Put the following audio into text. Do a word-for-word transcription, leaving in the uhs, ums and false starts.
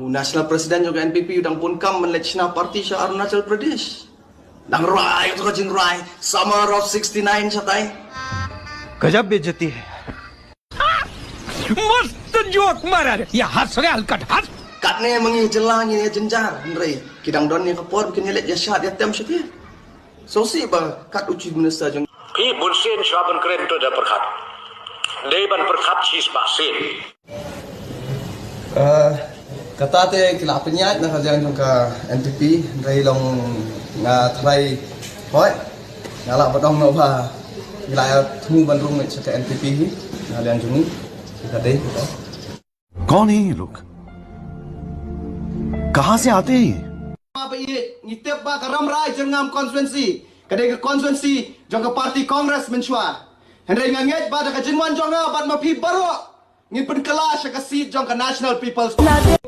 U National President jong ka N P P u dang bun kam ban leit shna party sha Arunachal Pradesh. Dang rwai, tu ka jingrwai, Summer of sixty-nine shatai. गजब बेइज्जती है। मस्त जोक मारा रे। ये हंस रे हलकट, हंस। Katne ma ngi jylla ngi ïa jynjar, hynrei ki dang don ïa ka por ba kin ïa leit ïa shad ïa tem sha ki. Sngewsih ba kat u Chief Minister jong. Phi bun sien shuwa ban kren to da pyrkhat. Dei ban pyrkhat shi spah sien. Eh, kata te ki la pynïaid na ka liang jong ka N P P, hynrei long nga tharai hoi. Nga la ba dong noh ba ngi la ïa thmu ban rung sha ka N P P hi, na liang jong ngi. Ka dei kata. कौन है ये लोग? कहाँ से आते हैं ये? Ba ïa ngi tip ba ka Rambrai Jyrngam constituency ka dei ka constituency jong ka party Congress mynshuwa. Hynrei nga ngeit ba da ka jingwan jong nga bad ma phi baroh ngin pynkylla sha ka seat jong ka National People's Party.